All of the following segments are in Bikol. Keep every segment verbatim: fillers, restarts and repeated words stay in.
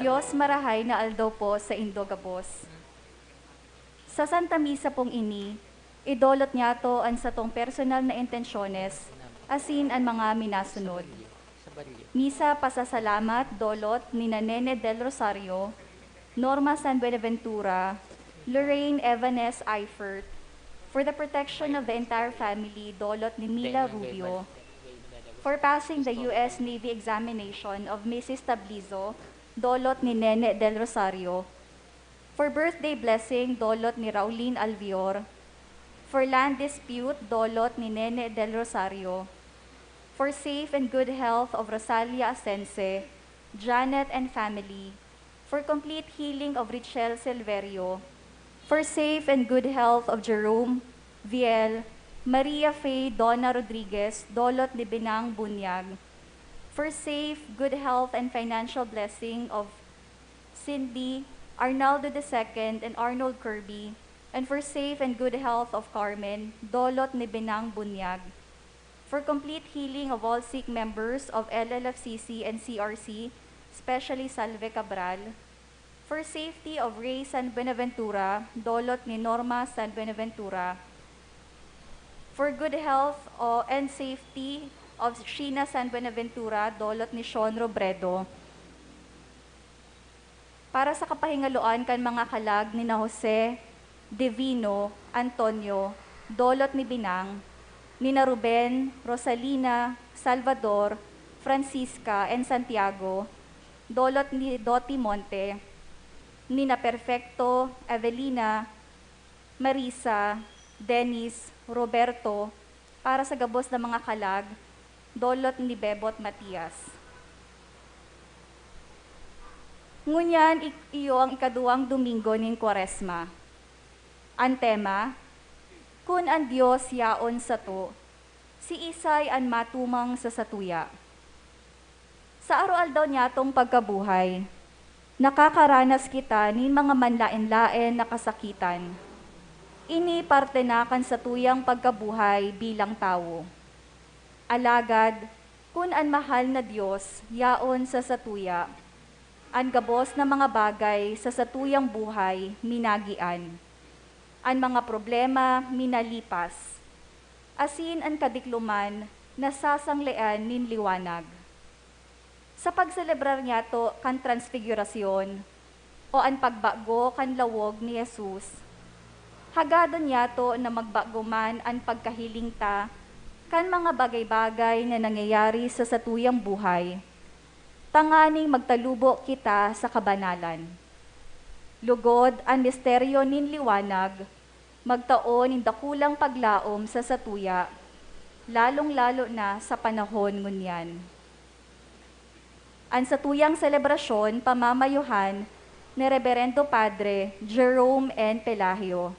Dios, marahay na aldaw po saindo gabos. Sa Santa Misa pong ini, idolot niyato an satong personal na intensyones asin an mga minasunod. Misa pasasalamat dolot ni Nene Del Rosario, Norma San Buenaventura, Lorraine Evanes Eifert, for the protection of the entire family, dolot ni Mila Rubio, for passing the U S Navy examination of Missus Tablizo, dolot ni Nene Del Rosario, for birthday blessing, dolot ni Raulin Alvior, for land dispute, dolot ni Nene Del Rosario, for safe and good health of Rosalia Asense, Janet and family, for complete healing of Richel Silverio, for safe and good health of Jerome, Viel, Maria Fe, Donna Rodriguez, dolot ni Binang Bunyag, for safe, good health and financial blessing of Cindy, Arnaldo the second, and Arnold Kirby, and for safe and good health of Carmen, dolot ni Binang Bunyag, for complete healing of all sick members of L L F C C and C R C, especially Salve Cabral, for safety of Ray San Buenaventura, dolot ni Norma San Buenaventura, for good health o, and safety of Sheena San Buenaventura, dolot ni Sean Robredo, para sa kapahingaloan kan mga kalag ni na Jose, Divino, Antonio, dolot ni Binang, ni na Ruben, Rosalina, Salvador, Francisca, and Santiago, dolot ni Doti Monte, ni na Perfecto, Evelina, Marisa, Dennis, Roberto, para sa gabos na mga kalag, dolot ni Bebot Matias. Ngunyan, ik-, iyo ang ikaduwang Domingo nin Kwaresma. An tema, "Kun an Dios yaon sato, siisay an matumang sa satuya?" Sa aroaldaw niyatong pagkabuhay, nakakaranas kita nin mga manlaen-laen na kasakitan. Ini parte na kan satuyang pagkabuhay bilang tawo. Alagad, kun an mahal na Dios yaon sa satuya, an gabos na mga bagay sa satuyang buhay minagian. An mga problema minalipas, asin an kadikloman nasasanglean nin liwanag. Sa pagselebrar niyato kan Transfigurasyon, o an pagbago kan lawog ni Jesus, hagadon niyato na magbago man an pagkahiling ta kan mga bagay-bagay na nangyayari sa satuyang buhay, tanganing magtalubo kita sa kabanalan. Lugod, an misteryo nin liwanag magtao nin dakulang paglaom sa satuya, lalong-lalo na sa panahon ngunyan. An satuyang selebrasyon pamamayohan ni Reberendo Padre Jerome N. Pelagio,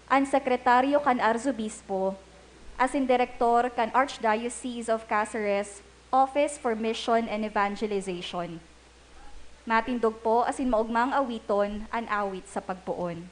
an sekretaryo kan Arzobispo, asin direktor kan Archdiocese of Caceres Office for Mission and Evangelization. Matindog po asin maogmang awiton an awit sa pagpoon.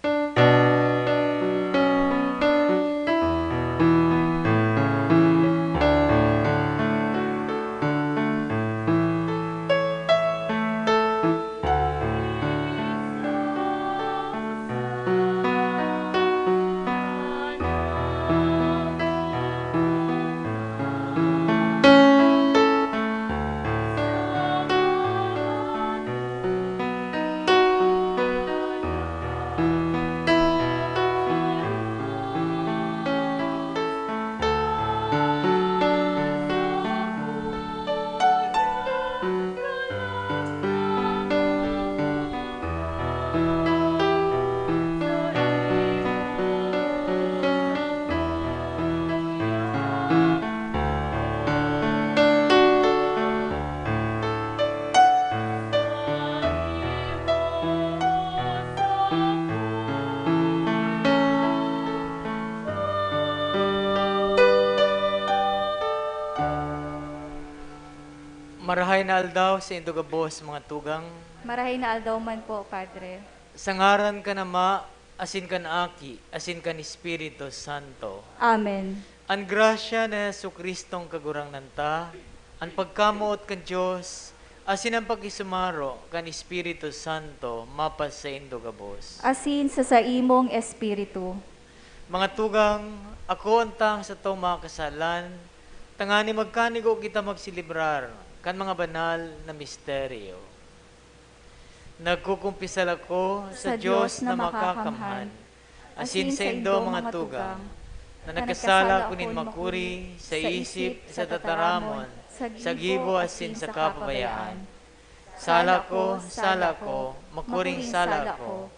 Marahay na aldaw saindo gabos, mga tugang. Marahay na aldaw man po, Padre. Sa ngaran kan Ama, asin kan Aki, asin kan Espiritu Santo. Amen. An grasya ni Jesu-Cristong Kagurangnan ta, an pagkamoot kan Dios, asin an pakisumaro kan Espiritu Santo mapasaindo gabos. Asin sa saimong espiritu. Mga tugang, akoon ta ang satong mga kasalan, tangani magkanigo kita magselebrar kan mga banal na misteryo. Nagkukumpisal ako sa Sa Dios Dios na na makakamhan, makakamhan, asin asin saindo, saindo, mga mga tugang, tugang, na na nagkasala nagkasala ako nin ako nin makuri makuri sa sa isip, isip, sa sa tataramon, tataramon, sa sa gibo, gibo, asin asin sa sa kapabayaan. kapabayaan. Sala ko, sala ko, makuring sala ko.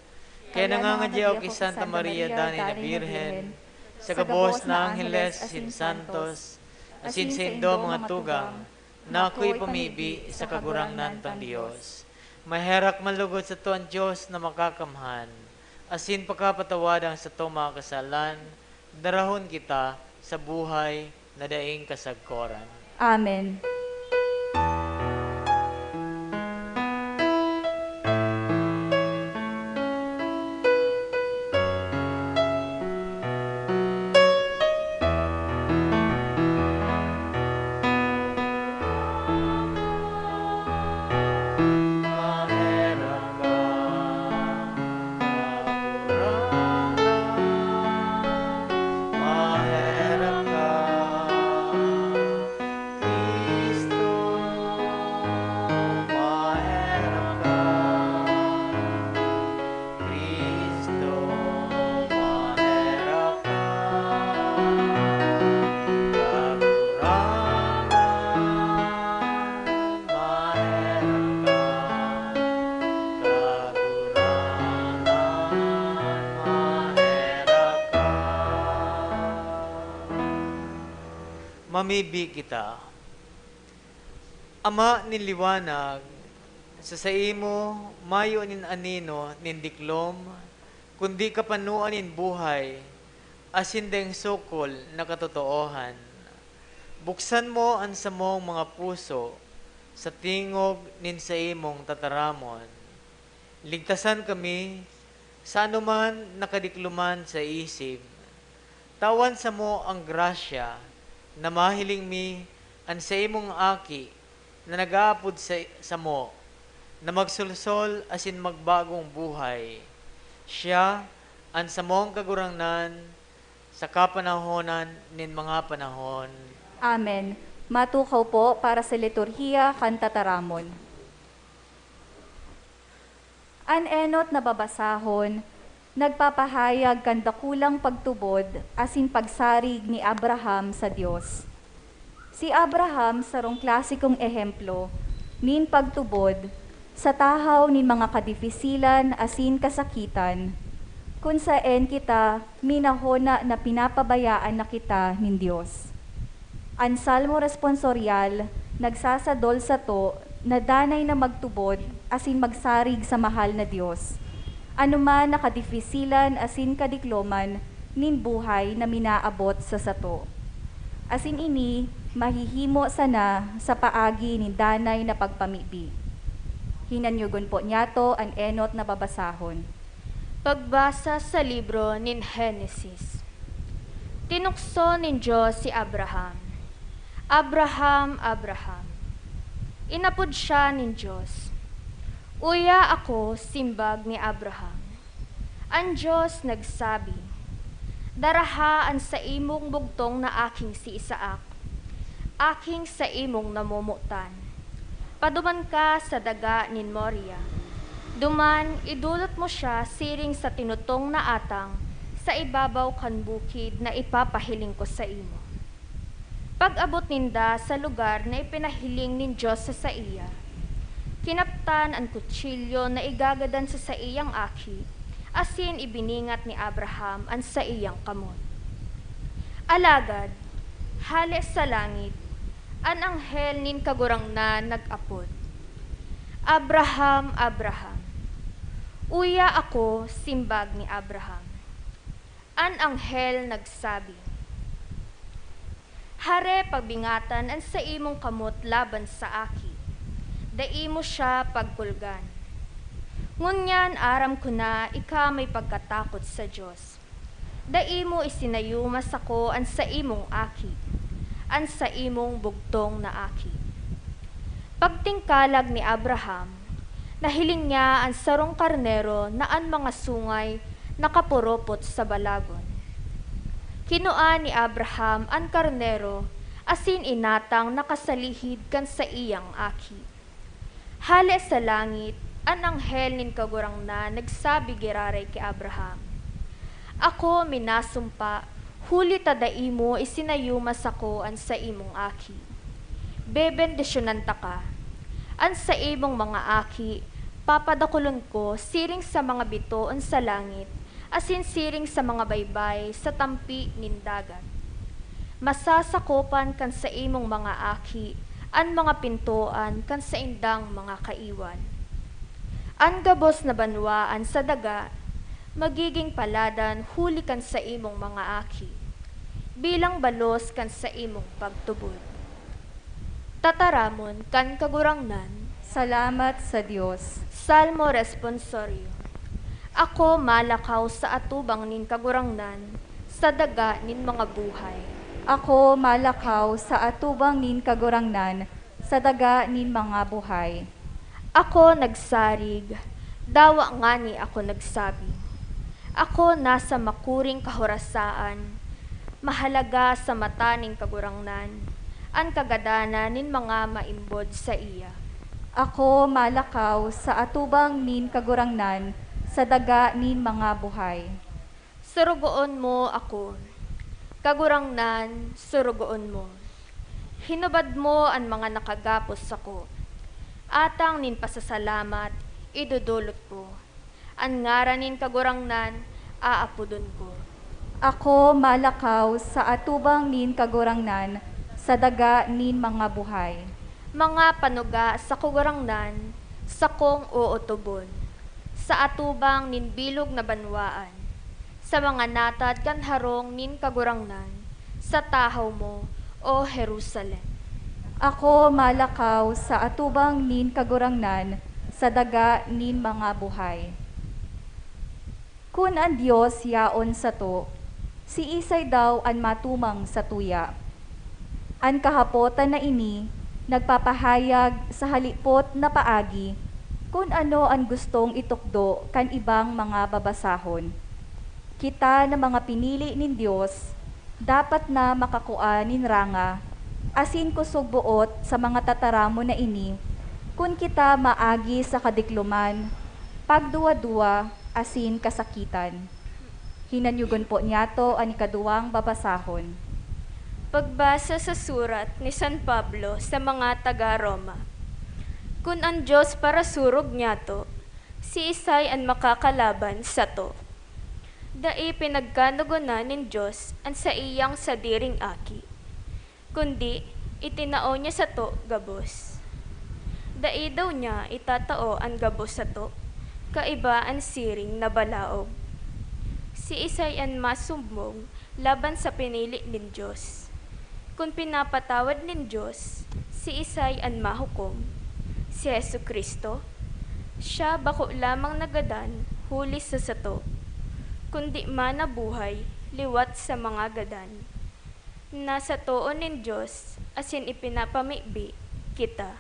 Kaya nangangadya ako ki Santa Maria, danay na Birhen, sa gabos na angheles asin santos, asin saindo, mga tugang, na ako ipamibi sa Kagurangnan tang Dios. Maherak man lugod sato an Dios na makakamhan, asin pakapatawad ang satong mga kasalan, darahon kita sa buhay na daing kasagkoran. Amen. Maherak ka, Cristo, maherak ka. Cristo, maherak ka. Kagurangnan, maherak ka. Kagurangnan, maherak ka. Mamibi kita. Ama nin liwanag, sa saimo mayo nin anino nin diklom, kundi kapanoan nin buhay, asin daing sukol na katotoohan. Buksan mo an samong mga puso sa tingog nin saimong tataramon. Ligtasan kami sa anoman na kadikloman sa isip. Tawan samo ang grasya na mahiling mi an saimong Aki na nag-aapod sa, samo na magsolsol asin magbagong buhay. Siya an samong Kagurangnan sa kapanahonan nin mga panahon. Amen. Matukaw po para sa liturhiya kan tataramon. An enot na babasahon nagpapahayag kan dakulang pagtubod asin pagsarig ni Abraham sa Dios. Si Abraham sarong klasikong ehemplo nin pagtubod sa tahaw nin mga kadifisilan asin kasakitan, kun saen kita minahona na pinapabayaan na kita nin Dios. An Salmo Responsorial nagsasadol sato na danay na magtubod asin magsarig sa mahal na Dios, anoman na kadifisilan asin kadikloman nin buhay na minaabot sa sato. Asin ini mahihimo sana sa paagi nin danay na pagpamibi. Hinanyogon po niyato an enot na babasahon. Pagbasa sa libro nin Henesis. Tinukso nin Dios si Abraham, "Abraham, Abraham!" Inapod siya nin Dios. "Uya ako," simbag ni Abraham. An Dios nagsabi, "Daraha an saimong bugtong na aking si Isaac, aking saimong namomotan. Paduman ka sa daga nin Moria. Duman, idolot mo siya siring sa tinutong na atang sa ibabaw kan bukid na ipapahiling ko saimo." Pag-abot ninda sa lugar na ipinahiling nin Dios sa saiya, kinaptan an kutsilyo na igagadan sa saiyang aki, asin ibiningat ni Abraham an saiyang kamot. Alagad, hale sa langit, an anghel nin Kagurangnan nag-apod, "Abraham, Abraham!" "Uya ako," simbag ni Abraham. An anghel nagsabi, "Hare pabingatan an saimong kamot laban sa aki, Dai mo siya pagkulgan. Ngunyan aram ko na ika may pagkatakot sa Dios. Dai mo isinayuma sako an saimong aki, an saimong bugtong na aki. Pagtingkalag ni Abraham, nahiling niya an sarong karnero na an mga sungay nakapuropot sa balagon. Kinua ni Abraham an karnero asin inatang nakasalihid kan saiyang aki. Hale sa langit, an anghel nin Kagurangnan nagsabi giraray ki Abraham, "Ako minasumpa, huli ta dai mo isinayuma sako an saimong aki. Bebendisyonan taka. An saimong mga aki, papadakulon ko siring sa mga bitoon sa langit, asin siring sa mga baybay sa tampi nin dagat. Masasakopan kan saimong mga aki an mga pintoan kan saindang mga kaiwal. An gabos na banwaan sa daga magigin paladan huli kan saimong mga aki, bilang balos kan saimong pagtubod." Tataramon kan Kagurangnan. Salamat sa Dios. Salmo Responsorio. Ako malakaw sa atubang nin Kagurangnan, sa daga nin mga buhay. Ako malakaw sa atubang nin Kagurangnan, sa daga nin mga buhay. Ako nagsarig, dawa ngani ako nagsabi. Ako nasa makuring kahorasaan, mahalaga sa mata nin Kagurangnan an kagadanan nin mga maimbod saiya. Ako malakaw sa atubang nin Kagurangnan, sa daga nin mga buhay. Surugoon mo ako, Kagurangnan, surugoon mo. Hinubad mo an mga nakagapos sako. Atang nin pasasalamat, idodolot ko. An ngaran nin Kagurangnan, aapodon ko. Ako malakaw sa atubang nin Kagurangnan, sa daga nin mga buhay. Mga panuga sa Kagurangnan, sakong ootobon. Sa atubang nin bilog na banwaan, sa mga natad kan harong nin Kagurangnan, sa tahaw mo, O Jerusalem. Ako malakaw sa atubang nin Kagurangnan, sa daga nin mga buhay. Kun an Dios yaon sato, siisay daw an matumang satuya? An kahapotan na ini nagpapahayag sa halipot na paagi kun ano an gustong itukdo kan ibang mga babasahon. Kita na mga pinili nin Dios, dapat na makakua nin ranga asin kosog boot sa mga tataramon na ini kun kita maagi sa kadikloman, pagduwa-duwa, asin kasakitan. Hinanyugon po niyato an ikaduwang babasahon. Pagbasa sa surat ni San Pablo sa mga taga Roma. Kun an Dios parasurog niyato, siisay an makakalaban sato? Dai pinagkanugonan nin Dios an saiyang sadiring Aki, kundi itinao niya sato gabos. Dai daw niya itatao an gabos sato kaiba an siring na balaog? Siisay an masumbong laban sa pinili nin Dios? Kun pinapatawad nin Dios, siisay an mahukom? Si Jesu-Cristo? Siya bako lamang nagadan huli sa sato, kundi man nabuhay liwat sa mga gadan. Nasa too nin Dios asin ipinapamibi kita.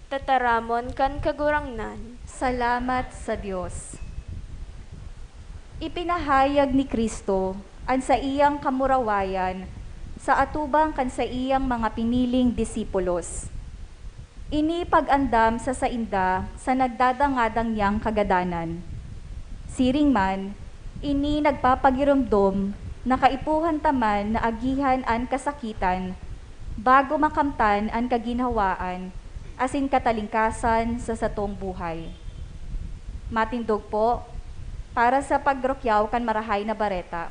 Tataramon kan Kagurangnan. Salamat sa Dios. Ipinahayag ni Cristo an saiyang kamurawayan sa atubang kan saiyang mga piniling disipulos. Ini pag-andam sa sainda sa nagdadangadang niyang kagadanan. Siring man, ini nagpapagiromdom na kaipuhan ta man na agihan an kasakitan bago makamtan an kaginhawaan asin katalingkasan sa satong buhay. Matindog po, para sa pagrukyaw kan Marahay na Bareta.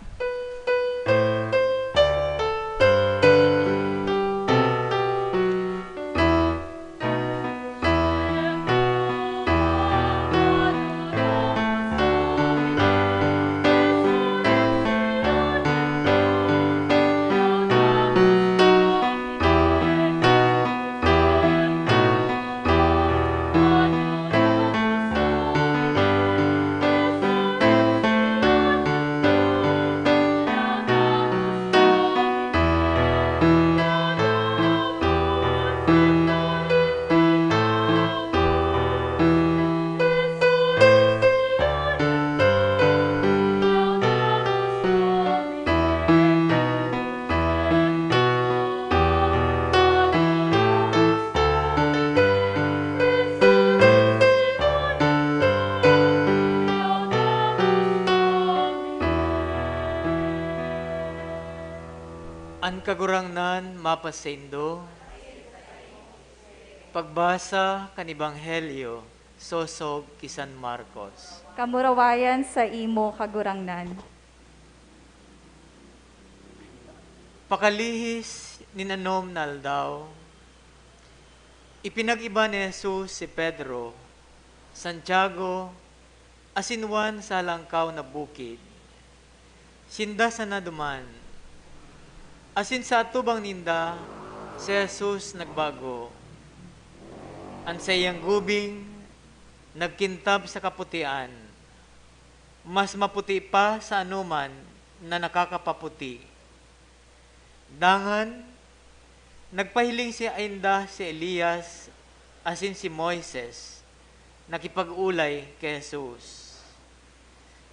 An Kagurangnan mapasaindo. Pagbasa kan Ebanghelyo sosog ki San Marcos. Kamurawayan saimo, Kagurangnan. Pakalihis nin anom na aldaw, ipinag-iba ni Jesus si Pedro, Santiago, asin Juan sa halangkaw na bukid. Sinda sana duman, asin sa atubang ninda si Jesus nagbago. An saiyang gubing nagkintab sa kaputian, mas maputi pa sa anoman na nakakapaputi. Dangan, nagpahiling sainda si Elias asin si Moises, nakipag-olay ki Jesus.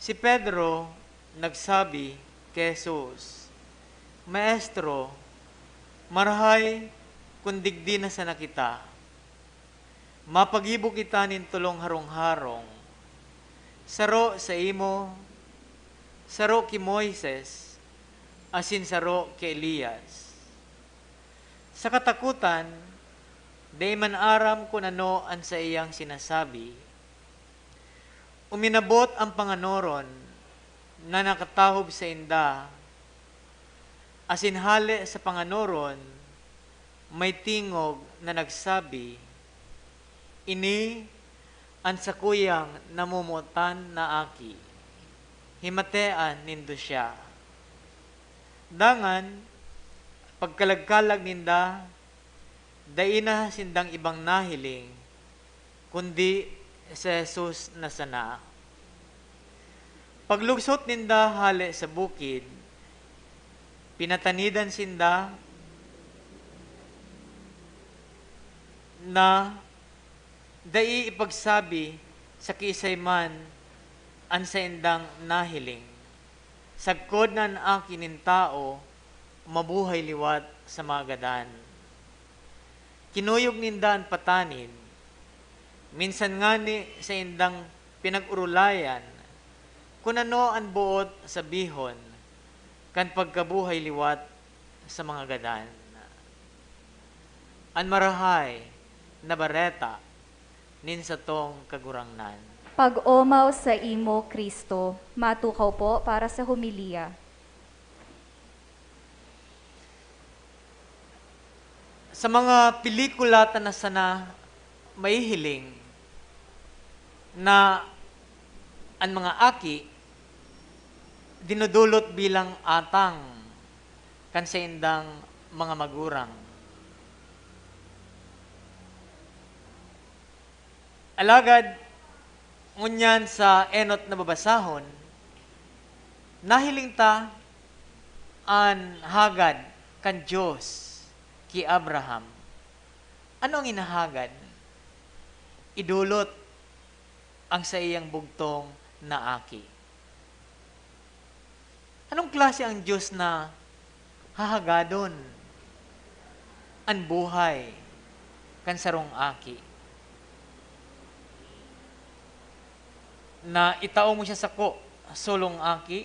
Si Pedro nagsabi ki Jesus, "Maestro, marahay kun digdi na sana kita. Mapagibo kita nin tolong harong-harong, saro saimo, saro ki Moises, asin saro ki Elias." Sa katakotan, dai man aram kun ano an saiyang sinasabi. Uminabot an panganoron na nakatahob sainda, asin hale sa panganoron, may tingog na nagsabi, "Ini an sakuyang namomotan na aki. Himatean nindo siya." Dangan, pagkalag-kalag ninda, dai na sindang ibang nahiling, kundi si Jesus na sana. Paglugsot ninda hale sa bukid, pinatanidan sinda na dai ipagsabi sa kiisay man an saindang nahiling, sagkod na an Aki nin Tawo mabuhay liwat sa mga gadan. Kinuyog ninda an patanid. Minsan ngani saindang pinag-orolayan kun ano an boot sabihon kan pagkabuhay liwat sa mga gadan. An Marahay na Bareta nin satong Kagurangnan. Pag-omaw saimo, Cristo. Matukaw po para sa homilya. Sa mga pelikula ta na sana mahihiling na an mga aki dinodolot bilang atang kan saindang mga magurang. Alagad, ngunyan sa enot na babasahon, nahiling ta an hagad kan Dios ki Abraham. Ano an inahagad? Idolot ang saiyang bugtong na aki. Anong klase ang Dios na hahagadon an buhay kan sarong aki? Na itao mo siya sako, solong aki,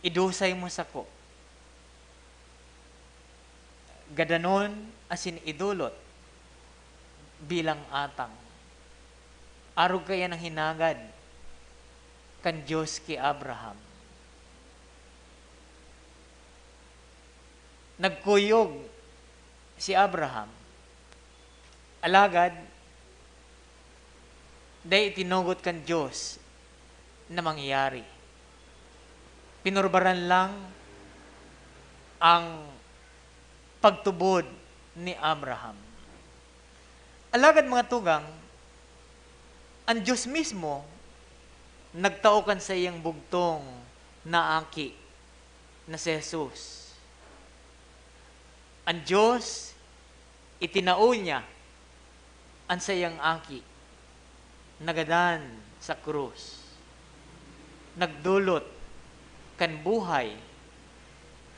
idusay mo sako. Gadanon asin idolot bilang atang. Arog kaiyan ang hinagad kan Dios ki Abraham. Nagkuyog si Abraham, alagad dai itinugot kan Dios na mangyari. Pinurbaran lang ang pagtubod ni Abraham. Alagad, mga tugang, an Dios mismo nagtao kan saiyang bugtong na aki na si Jesus. An Dios, itinao niya an saiyang aki, nagadan sa krus. Nagdolot kan buhay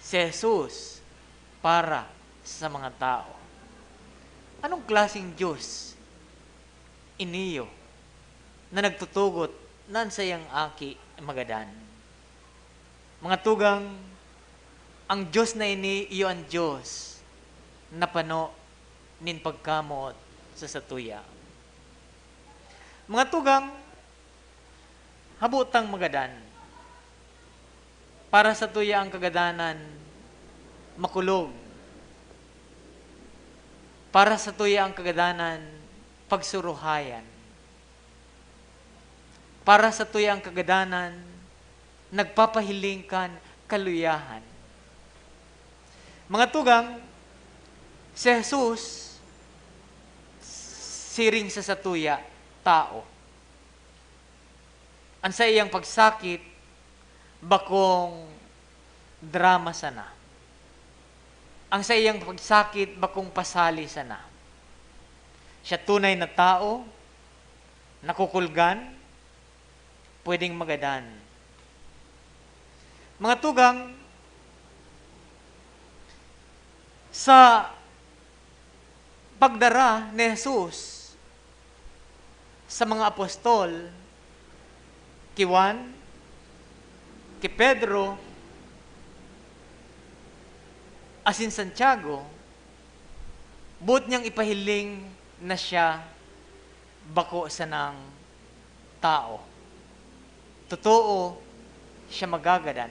si Jesus para sa mga tao. Anong klaseng Dios iniyo na nagtutugot na an saiyang aki magadan? Mga tugang, Ang Dios na ini iyo an Dios na pano nin pagkamoot sa satuya. Mga tugang, habo tang magadan. Para satuya ang kagadanan makulog. Para satuya ang kagadanan pagsuruhayan. Para satuya ang kagadanan nagpapahiling kan kaluyahan. Mga tugang, si Jesus siring sa satuya, tao. An saiyang pagsakit, bakong drama sana. Ang saiyang pagsakit, bakong pasali sana. Siya tunay na tao, nakukulgan, pwedeng magadan. Mga tugang, sa pagdara ni Jesus sa mga apostol, ki Juan, ki Pedro, asin Santiago, boot niyang ipahiling na siya bako sanang tao. Totoo, siya magagadan.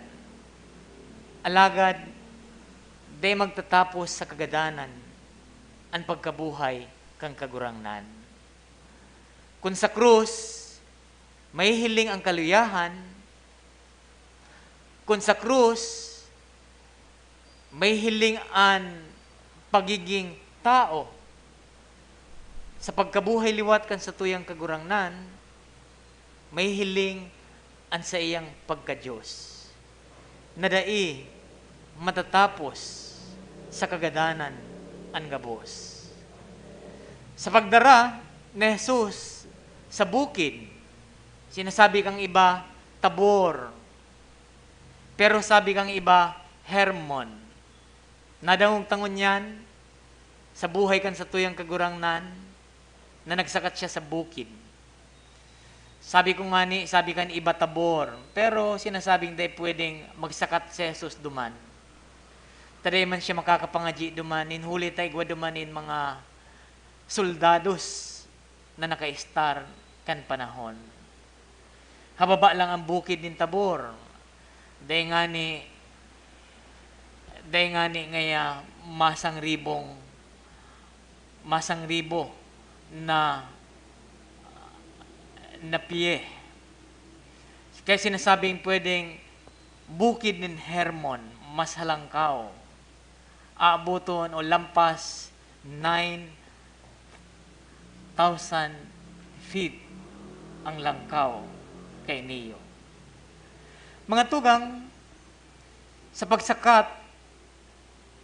Alagad, dai magtatapos sa kagadanan an pagkabuhay kan Kagurangnan. Kun sa krus, mahihiling ang kaluyahan, kun sa krus, mahihiling an pagiging tao. Sa pagkabuhay liwat kan satuyang Kagurangnan, mahihiling an saiyang pagka-Dios, na dai matatapos sa kagadanan an gabos. Sa pagdara ni Jesus sa bukid, sinasabi kang iba, Tabor. Pero sabi kang iba, Hermon. Nadangog ta ngunyan sa buhay kan satuyang Kagurangnan na nagsakat siya sa bukid. Sabi ko ngani, sabi kan iba, Tabor, pero sinasabing dai pwedeng magsakat si Jesus duman. Ta dai man siya makakapangadyi duman, nin huli ta igwa duman nin mga soldados na nakaistar kan panahon. Hababa lang ang bukid nin Tabor. Dai ngani, dai ngani ngaya masangribong, masangribo na, na pye. Kaya sinasabing pwedeng bukid nin Hermon, mas halangkaw. Aaboton o lampas nine thousand feet ang langkaw kainiyo. Mga tugang, sa pagsakat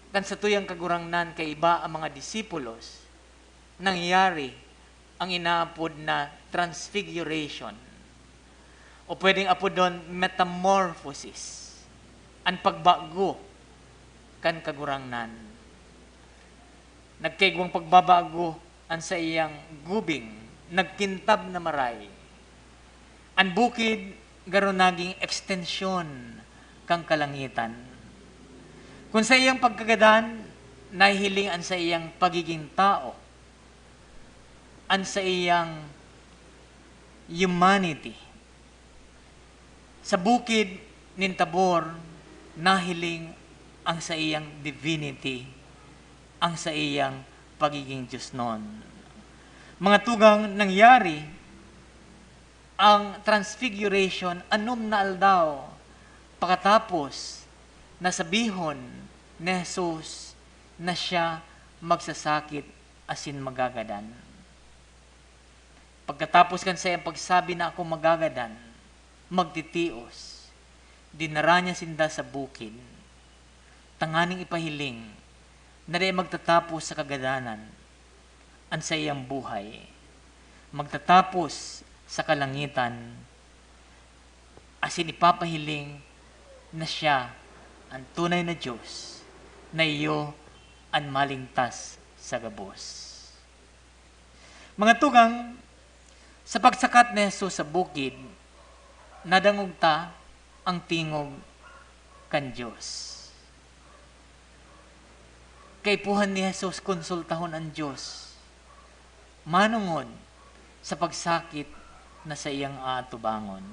kan satuyang Kagurangnan kaiba ang mga disipulos, nangyari ang inaapod na transfiguration, o pwedeng apodon metamorphosis, an pagbago kan Kagurangnan. Nagkaigwang pagbabago an saiyang gubing, nagkintab na maray. An bukid garo naging ekstensyon kan kalangitan. Kun saiyang pagkagadan, nahihiling an saiyang pagiging tao, an saiyang humanity. Sa bukid nin Tabor, nahiling ang saiyang divinity, ang saiyang pagiging diosnon. Mga tugang, nangyari ang transfiguration anom na aldaw pakatapos na sabihon ni Jesus na siya magsasakit asin magagadan. Pagkatapos kan saiyang pagsabi na, "Ako magagadan, magtitios," dinara niya sinda sa bukid, tanganing ipahiling na dai magtatapos sa kagadanan an saiyang buhay, magtatapos sa kalangitan, asin ipapahiling na siya an tunay na Dios, na iyo an malingtas sa gabos. Mga tugang, sa pagsakat ni Jesus sa bukid, nadangog ta ang tingog kan Dios. Kaipuhan ni Jesus konsultahon an Dios manongod sa pagsakit na saiyang aatubangon.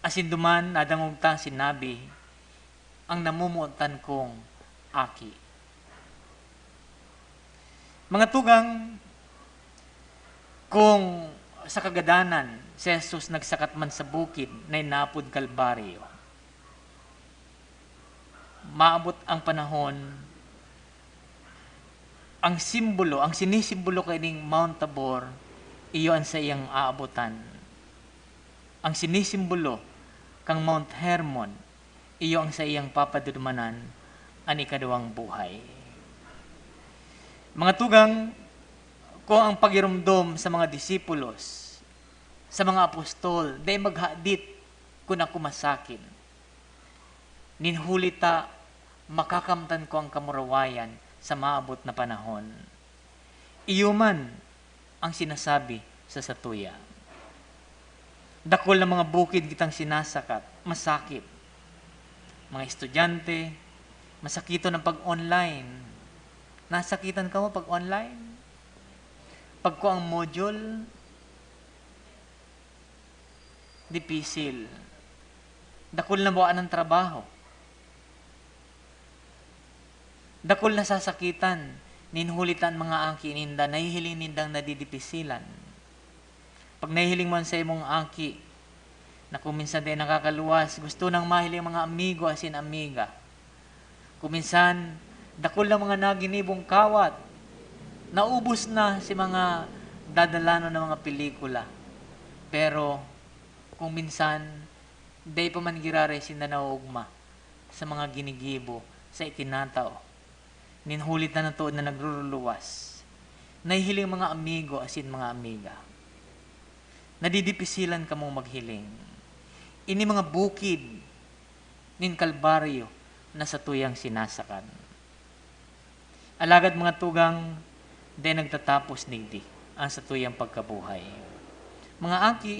Asin duman nadangog ta si Nabi, ang namomotan kong aki. Mga tugang, kung sa kagadanan si Jesus nagsakat man sa bukid na inapod Kalbaryo, maabot ang panahon, ang simbolo, ang sinisimbolo kaining Mount Tabor, iyo an saiyang aabotan. Ang sinisimbolo kan Mount Hermon, iyo ang saiyang papadudumanan an ikaduwang buhay. Mga tugang, kung ang pagiromdom sa mga disipulos, sa mga apostol, dai maghadit kun ako masakin. Nin huli ta, makakamtan ko ang kamurawayan sa maabot na panahon. Iyo man ang sinasabi sa satuya. Dakul na mga bukid kitang sinasakat, masakit. Mga estudyante, masakiton ang pag-online. Nasakitan kamo pag-online? Pagkuang module, dipisil. Dakul na buwaan ng trabaho. Dakul na sasakitan, nin huli ta an mga aki ninda, nahihiling nindang nadidipisilan. Pag nahihiling mo an saimong aki, na kung minsan dai nakakaluwas, gusto nang mahiling mga amigo asin amiga. Kung minsan, dakul na mga naginibong kawat, naubos na si mga dadalanon na mga pelikula. Pero, kung minsan, dai pa man giraray sinda naoogma sa mga ginigibo sa itinatao. Nin huli ta na toon na nagruruluwas. Nahihiling mga amigo asin mga amiga. Nadidipisilan kamong maghiling. Ini mga bukid nin Kalbaryo na satuyang sinasakan. Alagad, mga tugang, dai nagtatapos digdi ang satuyang pagkabuhay. Mga aki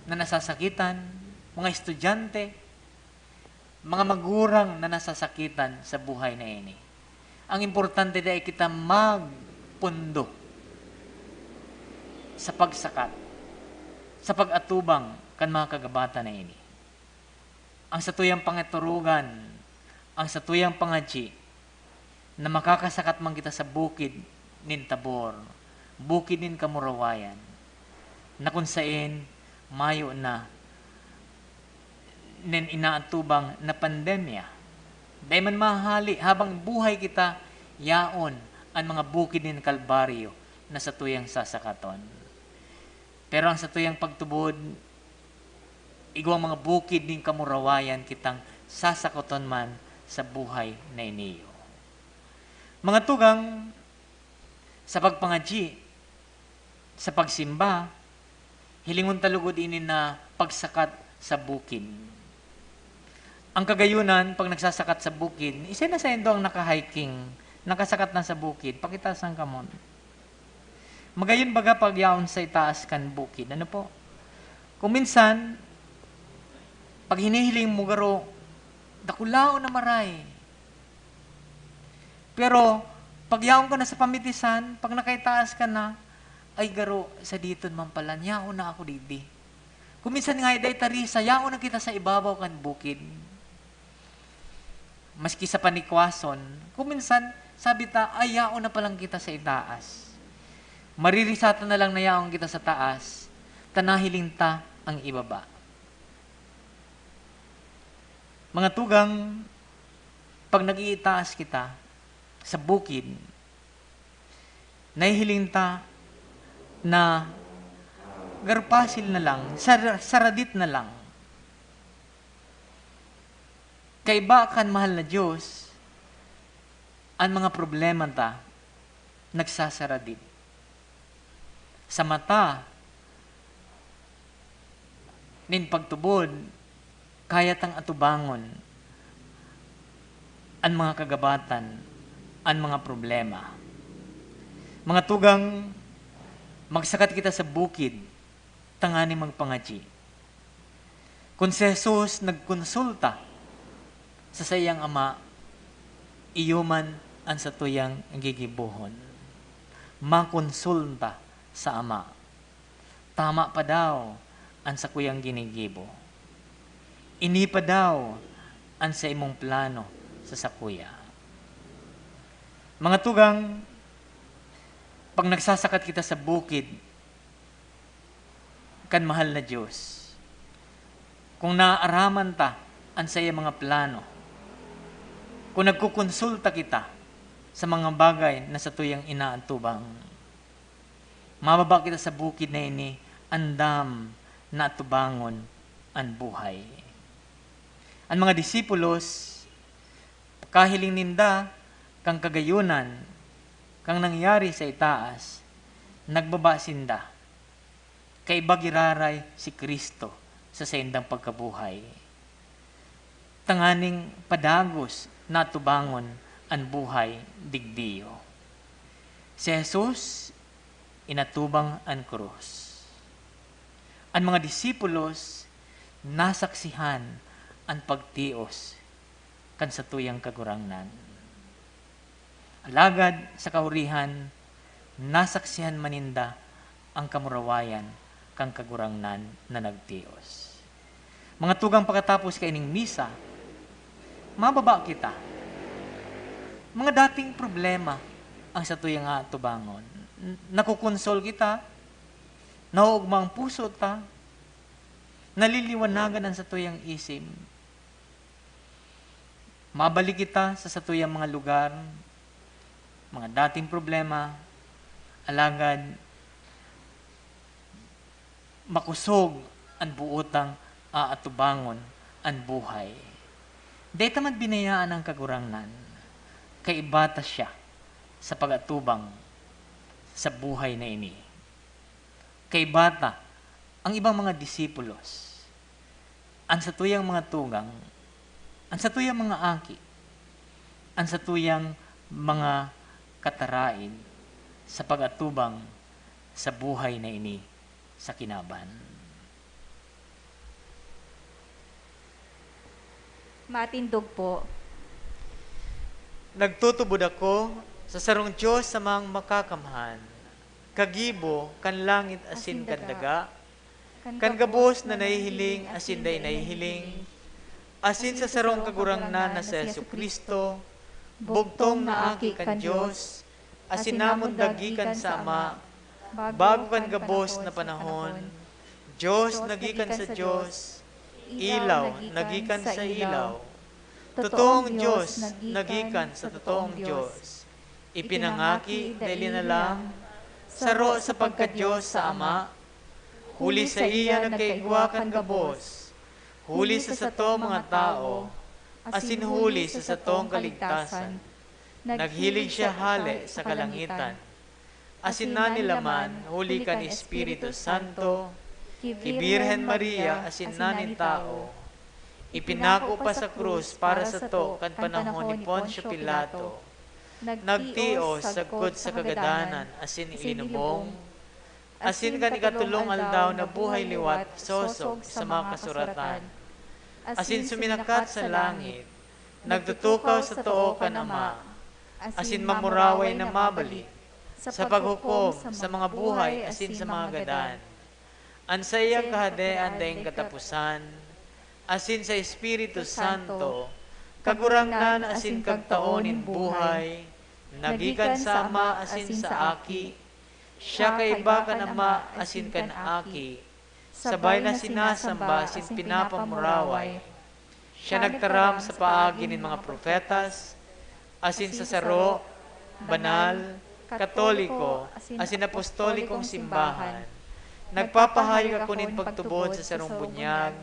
na nasasakitan, mga estudyante, mga magurang na nasasakitan sa buhay na ini. Ang importante, dai kita magpundo sa pagsakat, sa pag-atubang kan mga kagabatan na ini. Ang satuyang pangaturugan, ang satuyang pangadyi, na makakasakat man kita sa bukid nin Tabor, bukid nin kamurawayan, na kun saen mayo na nin inaatubang na pandemya. Dai man mahali, habang buhay kita, yaon an mga bukid nin Kalbaryo na satuyang sasakaton. Pero ang satuyang pagtubod, igwang mga bukid nin kamurawayan kitang sasakoton man sa buhay na iniyo. Mga tugang, sa pagpangadyi, sa pagsimba, hilingon ta lugod ini na pagsakat sa bukid. Ang kagayunan, pag nagsasakat sa bukid, isa na saindo ang naka-hiking, nakasakat na sa bukid, pakitasan ka mo. Magayon baga pag yaon sa itaas kan bukid, ano po? Kung minsan, pag hinihiling mo, garo, dakulaon na maray. Pero, pag yaon ka na sa pamitisan, pag nakaitaas ka na, "Ay, garo, sa diton man pala, yaon na ako digdi." Kung minsan nga, dai ta risa, yaon na kita sa ibabaw kan bukid. Maski sa panikwason, kung minsan, sabi ta, "Ay, yaon na palang kita sa itaas." Maririsa ta na lang na yaon kita sa taas, ta nahiling ta ang ibaba. Mga tugang, pag nag-iitaas kita sa bukid, nahihiling ta na garpasil na lang, sar-, saradit na lang. Kaiba kan mahal na Diyos, an mga problema ta nagsasaradit. Sa mata nin pagtubod, kaya tang atubangon an mga kagabatan, an mga problema. Mga tugang, magsakat kita sa bukid, tanganing magpangadyi. Kun si Jesus nagkonsulta sa saiyang Ama, Iyo man an satuyang gigibohon. Makonsulta sa Ama. Tama pa daw an sakuyang ginigibo? Ini pa daw an saimong plano sa sakuya? Mga tugang, pag nagsasakat kita sa bukid kan mahal na Diyos, kung naaaraman ta an saiyang mga plano, kung nagkukonsulta kita sa mga bagay na satuyang inaatubang, mababa kita sa bukid na ini, andam na atubangon an buhay. An mga disipulos, pagkahiling ninda kan kagayonan kan nangyari sa itaas, nagbaba sinda. Kaiba giraray si Cristo sa saindang pagkabuhay, tanganing padagos na atubangon an buhay digdiyo. Si Jesus inatubang an krus. An mga disipulos nasaksihan an pagtios kan satuyang Kagurangnan. Alagad sa kahurihan, nasaksihan man ninda an kamurawayan kan Kagurangnan na nagtios. Mga tugang, pakatapos kaining misa, mababa kita. Mga dating problema ang satuyang atubangon. N-, nakukonsol kita, naoogma ang puso ta, naliliwanagan ang satuyang isip. Mabalik kita sa satuyang mga lugar, mga dating problema, alagad makosog an bootang aatubangon an buhay. Dai ta man binayaan an Kagurangnan, kaiba ta siya sa pag-atubang sa buhay na ini. Kaiba ta an ibang mga disipulos, an satuyang mga tugang, an satuyang mga aki, an satuyang mga kataraid sa pag-atubang sa buhay na ini sa kinaban. Matindog po. Nagtutubod ako sa sarong Diyos, Amang Makakamhan, kagibo kan langit asin kan daga, kan gabos na nahihiling asin dai nahihiling, asin sa sarong Kagurangnan na si Jesu-Cristo, bugtong na Aki kan Dios, asin namundag gikan sa Ama, bago kan gabos na panahon. Dios na gikan sa Dios, ilaw na gikan sa ilaw, totoong Dios na gikan sa totoong Dios. Ipinangaki na linalang, saro sa pagka-Dios sa Ama, huli saiya nagkaigwa kan gabos, huli sa sato mga tawo, asin huli sa satong kaligtasan. Naghilig siya hale sa kalangitan, asin nanilaman huli kan Espiritu Santo, ki Birhen Maria asin nagin tawo. Ipinako pa sa krus para sato kan panahon ni Poncio Pilato. Nagtios sagkod sa kagadanan asin ilinubong, asin kan ikatolong aldaw nabuhay liwat sosog sa mga kasuratan, asin suminakat sa langit, nagtutukaw sa too kan Ama, asin mamuraway na mabalik sa paghukom sa mga buhay asin sa mga gadan. An saiyang kahadean daing kataposan, asin sa Espiritu Santo, Kagurangnan asin Kagtao nin buhay, nagikan sa Ama asin sa Aki, siya kaiba kan Ama asin kan Aki, sabay na sinasamba asin pinapamuraway. Siya nagtaram sa paagi nin mga propetas, asin sa saro, banal, katoliko, asin apostolikong simbahan. Nagpapahayag ako nin pagtubod sa sarong bunyag,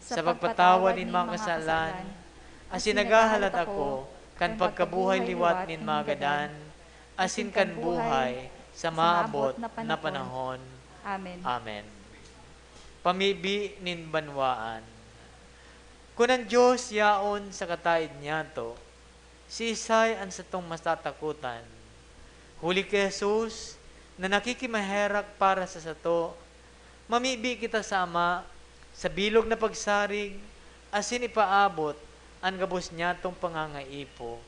sa pagpatawad nin mga kasalan, asin naghahalat ako kan pagkabuhay liwat nin mga gadan, asin kan buhay sa maabot na panahon. Amen. Amen. Pamibi nin banwaan. Kun an Dios yaon sa kataed niyato, siisay an satong matatakotan? Huli ki Jesus na nakikimaherak para sa sato, mamibi kita sa Ama sa bilog na pagsarig asin ipaabot an gabos niyatong pangangaipo.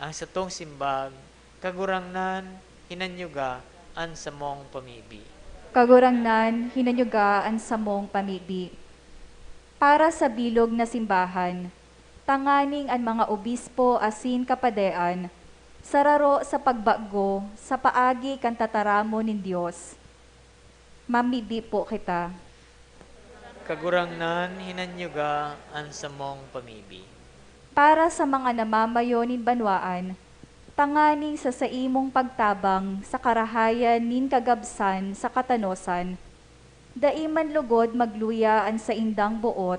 Ang satong simbag, Kagurangnan, hinanyuga an samong pamibi. Kagurangnan, hinanyuga an samong pamibi. Para sa bilog na simbahan, tanganing an mga obispo asin kapadean sararo sa pagbago sa paagi kan tataramon nin Dios. Mamibi po kita. Kagurangnan, hinanyuga an samong pamibi. Para sa mga namamayo nin banwaan, tanganing sa saimong pagtabang sa karahayan nin kagabsan sa katanosan, dai man lugod magluya an saindang boot,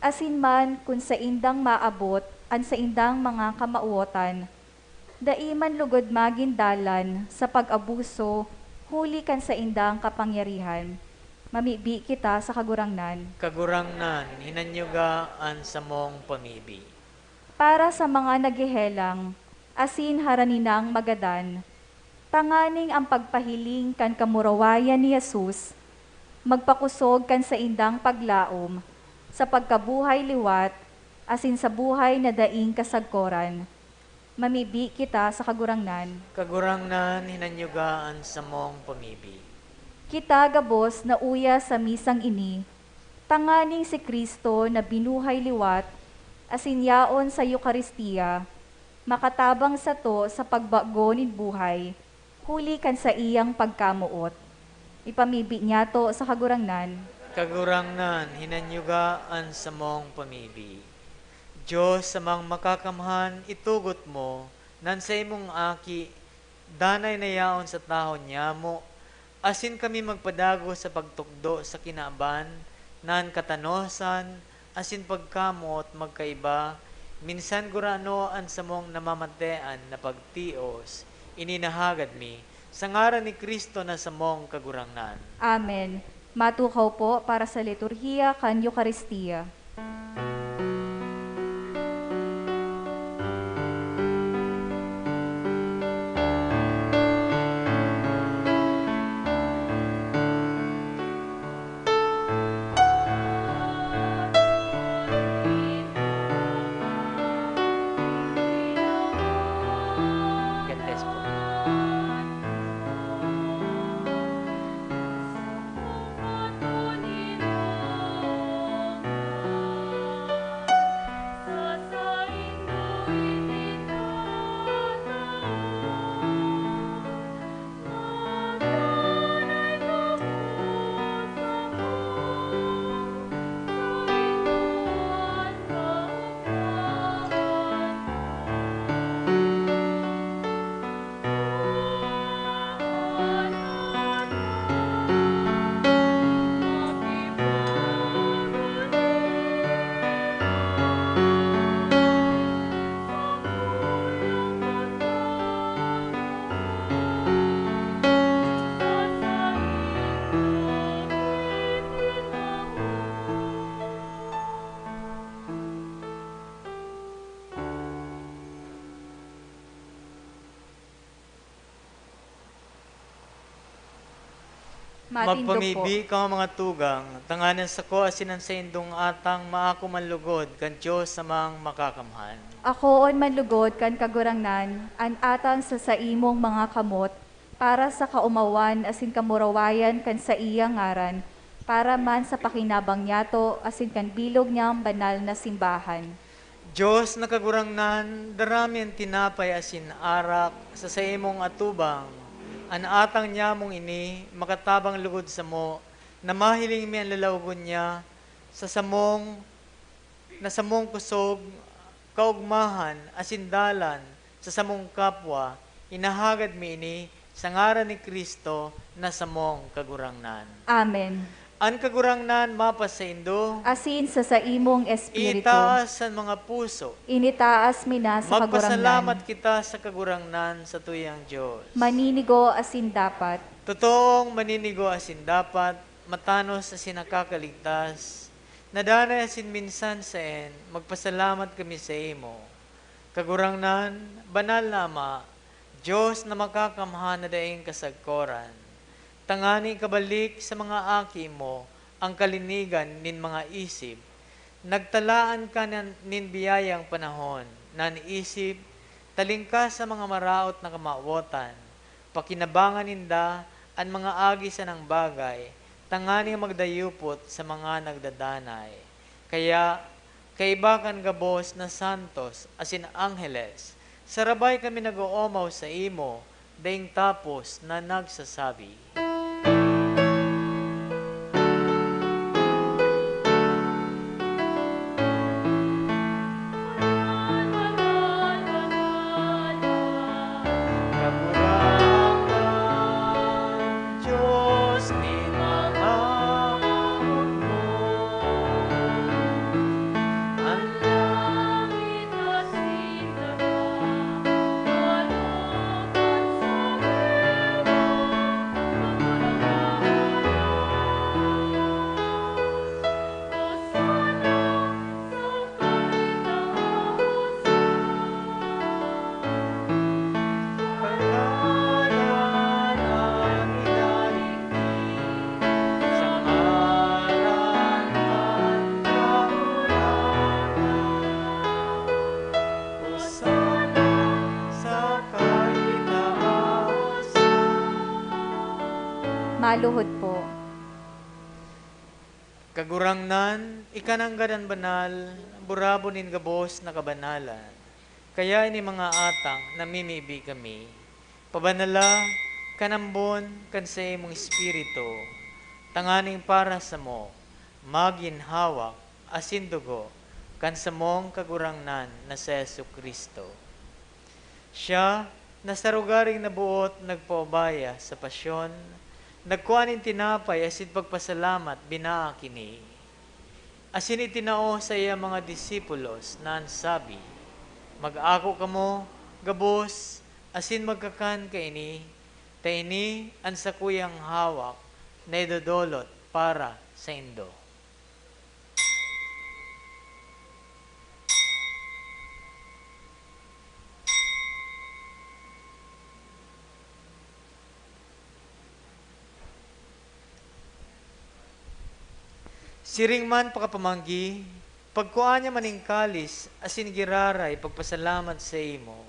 asin man kun saindang maabot an saindang mga kamawotan, dai man lugod magin dalan sa pag-abuso huli kan saindang kapangyarihan. Mamibi kita sa Kagurangnan. Kagurangnan, hinanyuga an samong pamibi. Para sa mga naghehelang asin haraninang magadan, tanganing an pagpahiling kan kamurawayan ni Jesus magpakosog kan saindang paglaom sa pagkabuhay liwat asin sa buhay na daing kasagkoran. Mamibi kita sa Kagurangnan. Kagurangnan, hinanyuga an samong pamibi. Kita gabos na uya sa misang ini, tanganing si Cristo na binuhay liwat asin yaon sa Eukaristia makatabang sato sa pagbago nin buhay huli kan saiyang pagkamoot. Ipamibi niyato sa Kagurangnan. Kagurangnan, hinanyuga an samong pamibi. Dios, Amang Makakamhan, itugot mo na an saimong Aki danay na yaon sa tahaw nyamo, asin kami magpadagos sa pagtukdo sa kinaban na an katanosan asin pagkamoot magkaiba, minsan gurano an samong namamatean na pagtios, ini nahagad mi, sa ngaran ni Cristo na samong Kagurangnan. Amen. Matukaw po para sa liturhiya kan Eukaristia. Magpamibi kamo, mga tugang, tanganing sako asin an saindong atang maako man lugod kan Dios Amang Makakamhan. Akoon man lugod kan Kagurangnan an atang sa saimong mga kamot, para sa kaomawan asin kamurawayan kan saiyang ngaran, para man sa pakinabang niyato asin kan bilog niyang banal na simbahan. Dios na Kagurangnan, dara mi an tinapay asin arak sa saimong atubang. An atang nyamong ini makatabang lugod samo na mahiling mi an lalawogon niya sa samong, na samong kusog, kaogmahan, asin dalan sa samong kapwa. Inahagad mi ini sa ngaran ni Cristo na samong Kagurangnan. Amen. An Kagurangnan mapasaindo. Asin sa saimong espiritu. Itaas an mga puso. Initaas mi na sa Kagurangnan. Magpasalamat kita sa Kagurangnan, satuyang Dios. Maninigo asin dapat. Totoong maninigo asin dapat, matanos asin nakakaligtas, na danay asin minsan saen, magpasalamat kami saimo. Kagurangnan, Banal na Ama, Dios na Makakamhan na daing kasagkoran, tangani ikabalik sa mga aki mo an kalinigan nin mga isip, nagtalaan ka na nin biyayang panahon na an isip Talingka sa mga maraot na kamawotan, pakinabangan ninda an mga agi sanang bagay, tanganing magdayupot sa mga nagdadanay. Kaya, kaiba kan gabos na santos asin angheles, sarabay kami nag-oomaw saimo, daing tapos na nagsasabi. Kagurangnan, Diyos nin mga hudmo, an langit asin daga, ano kan sa Maluhod po. Kagurangnan, ika nanggad an banal, burabon nin gabos na kabanalan. Kaya ini mga atang namimibi kami, pabanala kan ambon kan saimong Espiritu, tanganing para samo, magin hawak asin dugo kan samong Kagurangnan na si Jesu-Cristo. Siya, na sa rogaring naboot nagpaubaya sa pasyon, nagkua nin tinapay asin pagpasalamat, binaak ini, asin itinao sa iya mga disipulos na an sabi, "Mag-ako kamo gabos asin magkakan kaini, ta ini an sakuyang hawak na idodolot para saindo." Siring man pakapamanggi, pagkua niya man nin kalis asin giraray pagpasalamat saimo.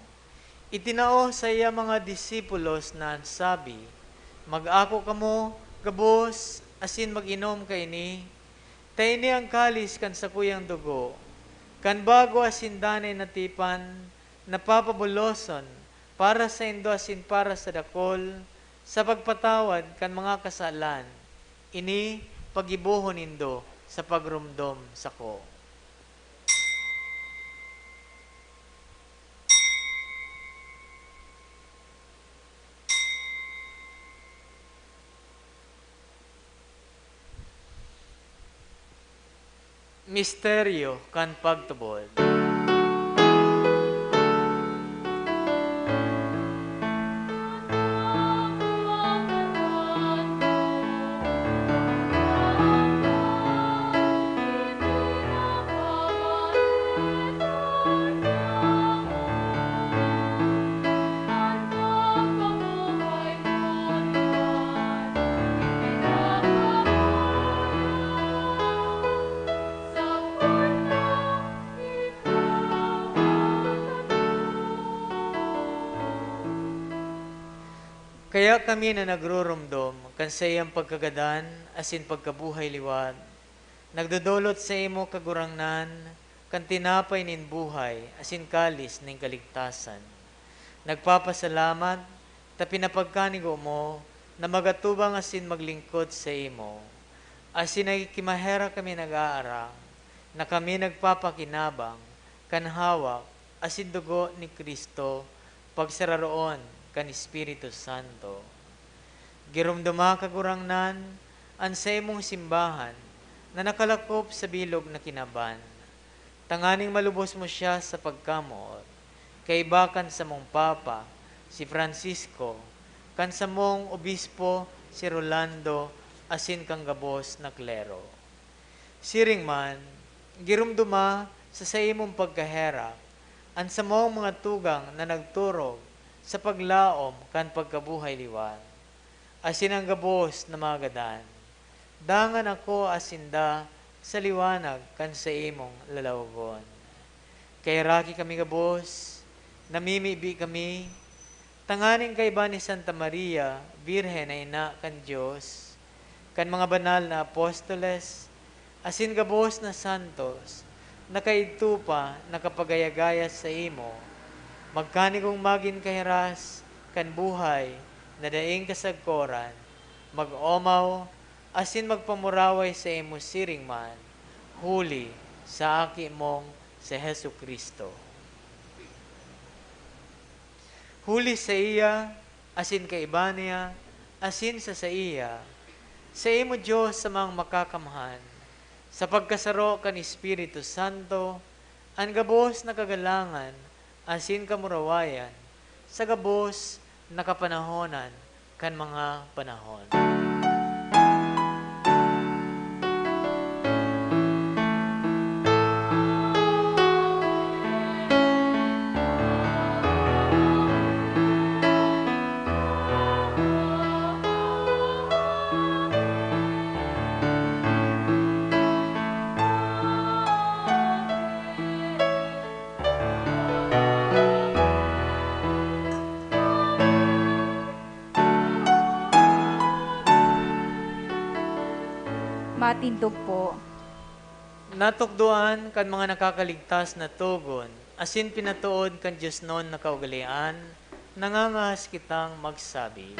Itinao sa iya mga disipulos na sabi, "Mag-ako kamo gabos asin mag-inom kaini, ta ini an kalis kan sakuyang dugo, kan bago asin danay na tipan, na papabuloson para saindo asin para sa dakul, sa pagpatawad kan mga kasalan. Ini paggibohon nindo sa pagromdom sako." Misteryo kan pagtubod. Kaya kami na nagruromdom kan saiyang pagkagadan asin pagkabuhay liwat, nagdodolot saimo, Kagurangnan, kan tinapay nin buhay asin kalis nin kaligtasan. Nagpapasalamat ta pinapagkanigo mo na magatubang asin maglingkod saimo. Asin nagkikimaherak kami nag-aarang na kami nagpapakinabang kan hawak asin dugo ni Cristo, pagsararoon kan Espiritu Santo. Giromdoma, Kagurangnan, an saimong simbahan na nakalakop sa bilog na kinaban, tanganing malubos mo siya sa pagkamoot, kaiba kan samong Papa, si Francisco, kan samong Obispo, si Rolando, asin kan gabos na klero. Siring man, giromdoma sa saimong pagkaherak an samong mga tugang na nagturog sa paglaom kan pagkabuhay liwat, asin an gabos na mga gadan. Dangan akoa sinda sa liwanag kan saimong lalawogon. Kaheraki kami gabos, Namimibi kami tanganing kaiba ni Santa Maria, Birhen na ina kan Dios, kan mga banal na apostoles, asin gabos na santos na kaidto pa nakapagayagaya saimo, magkanigong magin kahiras kan buhay na daing kasagkoran, mag-omaw asin magpamuraway saimo siring man, huli sa Aki mong si Jesu-Cristo. Huli saiya, asin kaiba niya, asin sa saiya, saimo, Dios, sa mga makakamhan, sa pagkasaro kan Espiritu Santo, an gabos na kagalangan asin kamurawayan sa gabos na kapanahonan kan mga panahon. Matindog po. Natukdoan kan mga nakakaligtas na togon, asin pinatood kan diosnon na kaugalean, nangangahas kitang magsabi.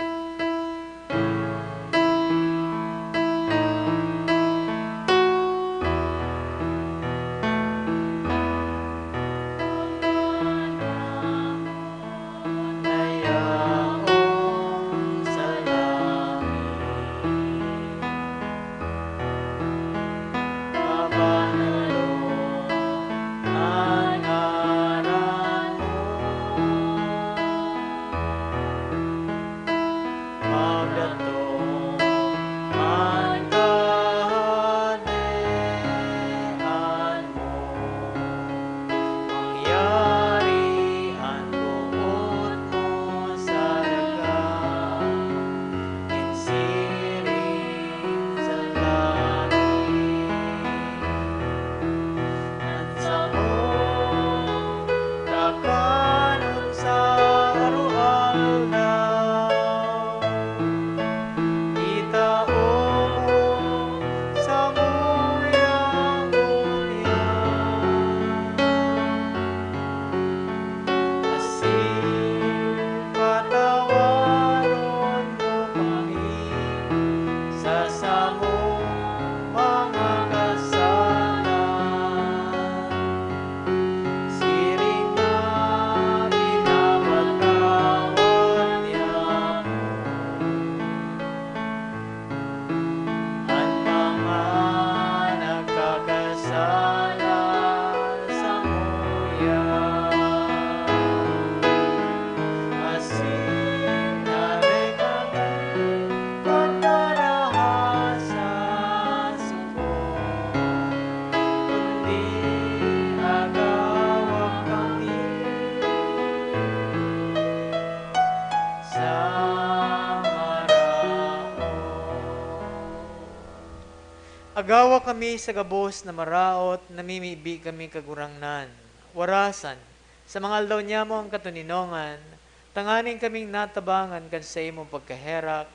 Agawa kami sa gabos na maraot, namimibi kami, Kagurangnan. Warasan, sa mga aldaw niyamo ang katoninongan, tanganing kaming natabangan kan saimong pagkaherak,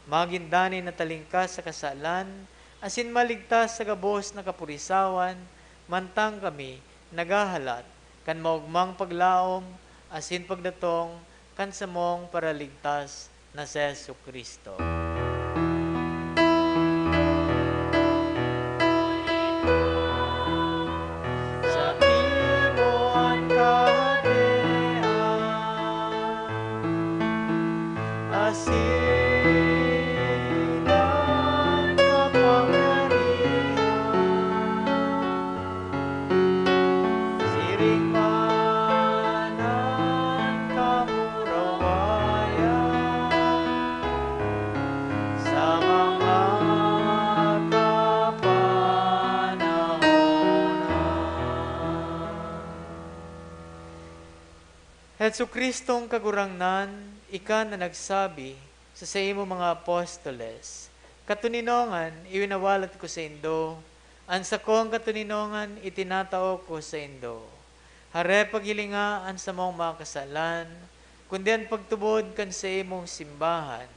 magin danay na talingkas sa kasalan, asin maligtas sa gabos na kapurisawan, mantang kami naghahalat kan maogmang paglaom asin pagdatong kan samong Paraligtas na si Jesu-Cristo. Sa imo an kahadean, asin an kapangyarihan, siring man an kamurawayan sa mga kapanahonan. Jesu-Cristong Kagurangnan, ika na nagsabi sa saimo mga apostoles, "Katoninongan, iwinawalat ko saindo, an sakong katoninongan itinatao ko saindo." Hare, paghilinga an samong mga kasalan, kundi an pagtubod kan saimong simbahan,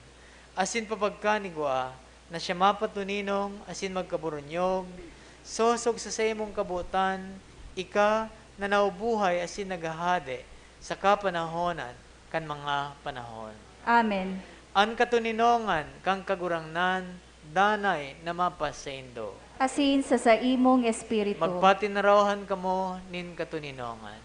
asin papagkanigwaa na siya mapatoninong asin magkaburunyog, sosog sa saimong kabotan, ika na nabubuhay asin naghahade sa kapanahonan kan mga panahon. Amen. An katoninongan kan Kagurangnan danay na mapasaindo. Asin sa saimong espiritu. Magpatinarawahan kamo nin katoninongan.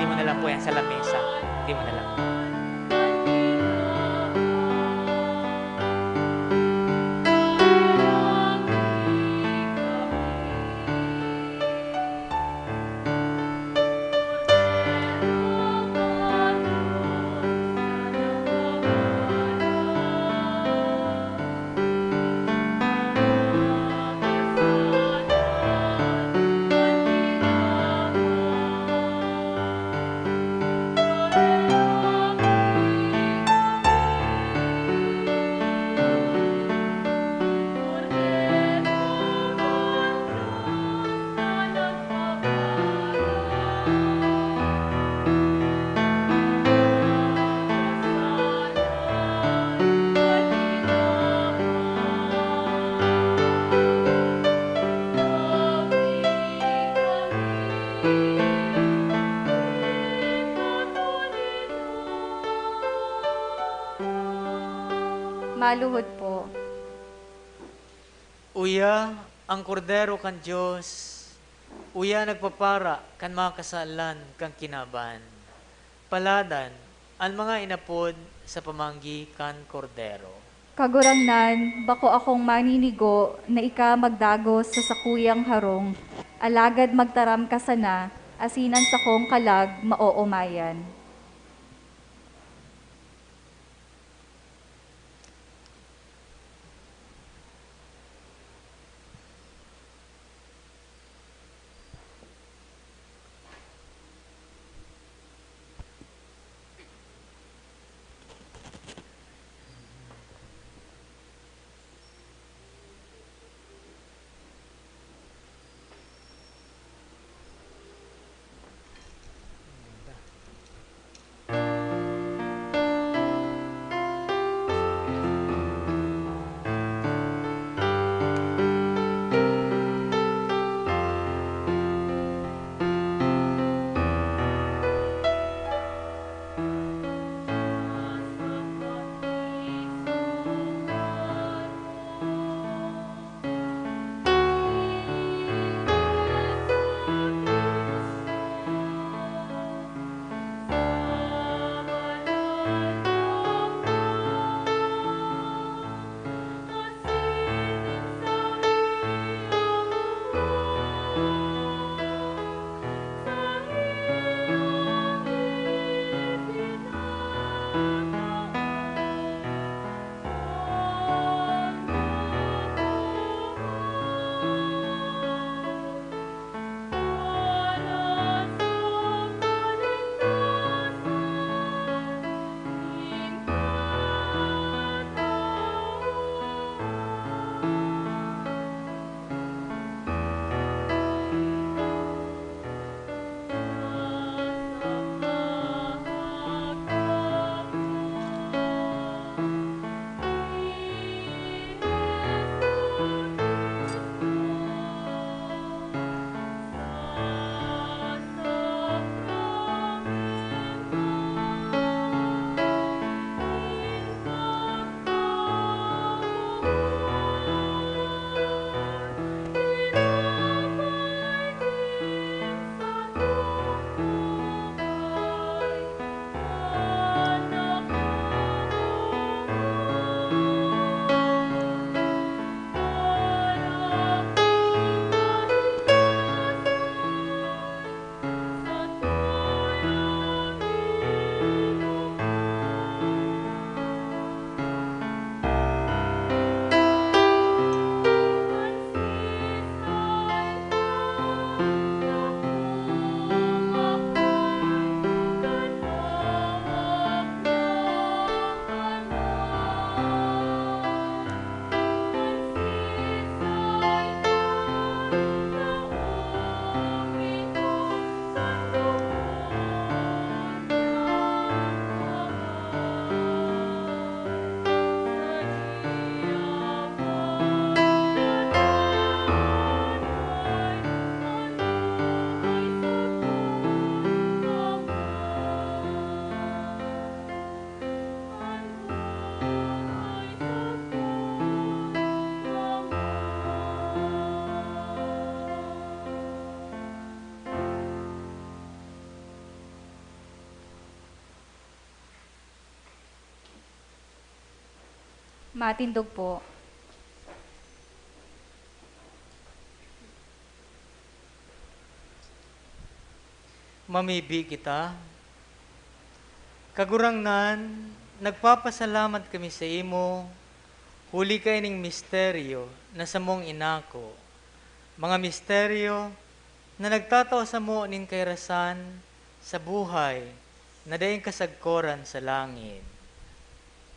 Di mo na lang po yan sa lamesa. Di mo na lang. Maluhod po. Uya, ang Kordero kan Dios, uya nagpapara kan mga kasalan kan kinaban. Paladan an mga inapod sa pamanggi kan Kordero. Kagurangnan, bako akong maninigo na ika magdagos sa sakuyang harong, alagad magtaram ka sana, asin an sakong kalag maoomayan. Matindog po. Mamibi kita. Kagurangnan, nagpapasalamat kami sa imo, huli kaining misteryo na samong inako, mga misteryo na nagtatao samo nin kairasan sa buhay na daing kasagkoran sa langit.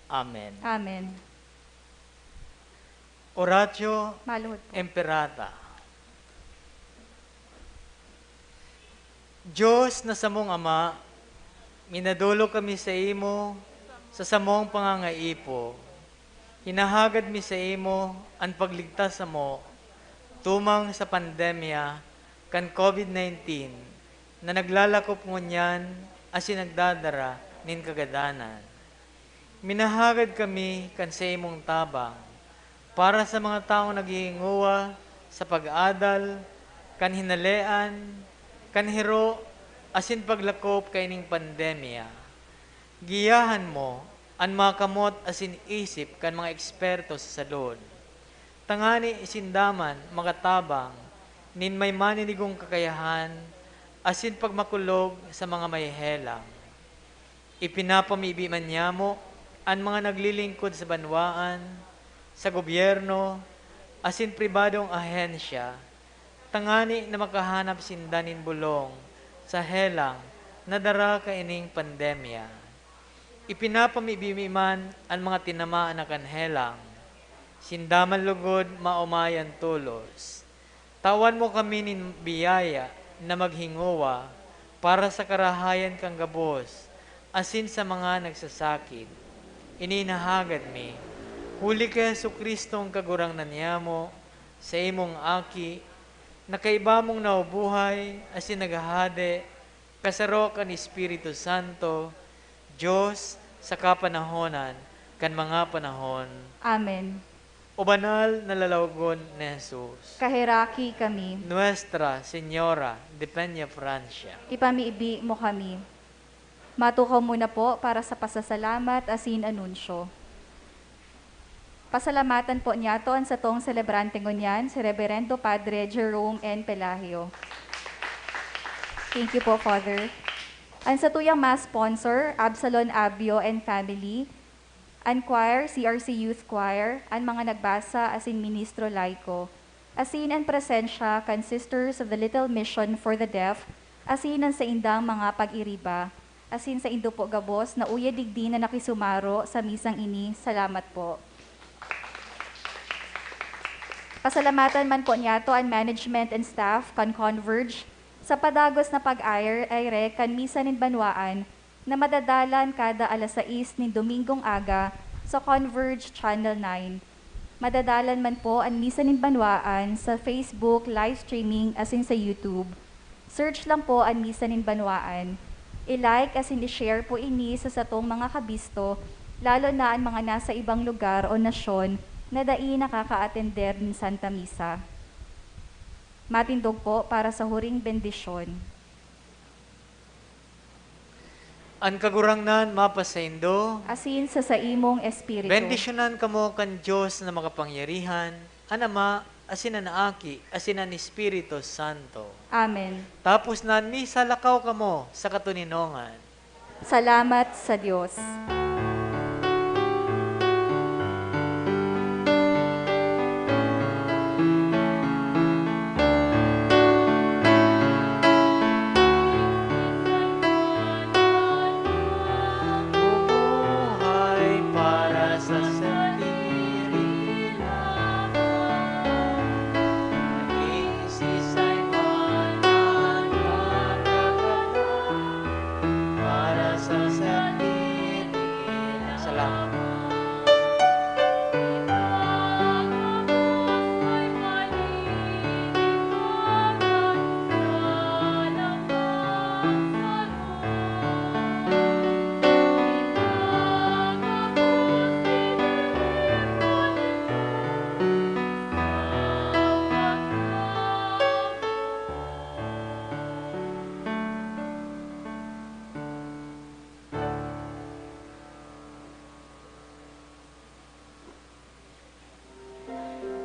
Amen. Amen. Oratio Maluhod po. Imperata. Diyos na samong Ama, minadolok kami sa imo sa samong pangangaipo. Hinahagad mi sa imo an pagligtas samo tumang sa pandemya kan COVID nineteen na naglalakop ngunyan asin nagdadara nin kagadanan. Minahagad kami kan saimong tabang para sa mga tawong naghihingowa sa pag-adal kan hinalean, kan hiro, asin paglakop kaining pandemya. Giyahan mo an mga kamot asin isip kan mga eksperto sa salud, tangani sinda man makatabang nin may maninigong kakayahan asin pagmakulog sa mga may helang. Ipinapamibi man nyamo an mga naglilingkod sa banwaan, sa gobyerno, asin pribadong ahensya, tangani na makahanap sinda nin bolong sa helang na dara kaining pandemya. Ipinapamibi man an mga tinamaan na kan helang, sinda man lugod maomayan tolos. Tawan mo kami nin biyaya na maghingowa para sa karahayan kan gabos asin sa mga nagsasakit. Ini hinahagad mi, huli ki Jesu-Cristong Kagurangnan nyamo, sa imong Aki, na kaiba mong nabubuhay asin naghahade, kasaro kan Espiritu Santo, Dios sa kapanahonan kan mga panahon. Amen. O banal na lalawogon ni Jesus. Kaheraki kami. Nuestra Señora de Peñafrancia. Ipamibi mo kami. Matukaw muna po para sa pasasalamat asin anunsyo. Pasalamatan po niyato an satong selebrante ngunyan, si Reberendo Padre Jerome N. Pelagio. Thank you po, Father. An satuyang Mass sponsor, Absalon Abio and family, an choir, C R C Youth Choir, an mga nagbasa asin ministro laiko, asin an presensya kan Sisters of the Little Mission for the Deaf, asin an saindang mga pag-iriba, asin saindo po gabos na uya digdi na nakisumaro sa misang ini, salamat po. Pasalamatan man po niyato an management and staff kan Converge sa padagos na pag-aire kan misa nin banwaan na madadalan kada alas sais nin Domingong aga sa Converge Channel nine. Madadalan man po an misa nin banwaan sa Facebook live streaming asin sa YouTube. Search lang po an misa nin banwaan. I-like asin i-share po ini sa satong mga kabisto, lalo na an mga nasa ibang lugar o nasyon na dai nakakaatender nin Santa Misa. Matindog po para sa huring bendisyon. An Kagurangnan mapasaindo. Asin sa saimong espiritu. Bendisyonan kamo kan Dios na makapangyarihan, an Ama, asin an Aki, asin an Espiritu Santo. Amen. Tapos na an misa, lakaw kamo sa katoninongan. Salamat sa Dios. Buhay para sa sadiri lamang, maging sisay man ang magkakasala para sa sadiri lamang. Salamat.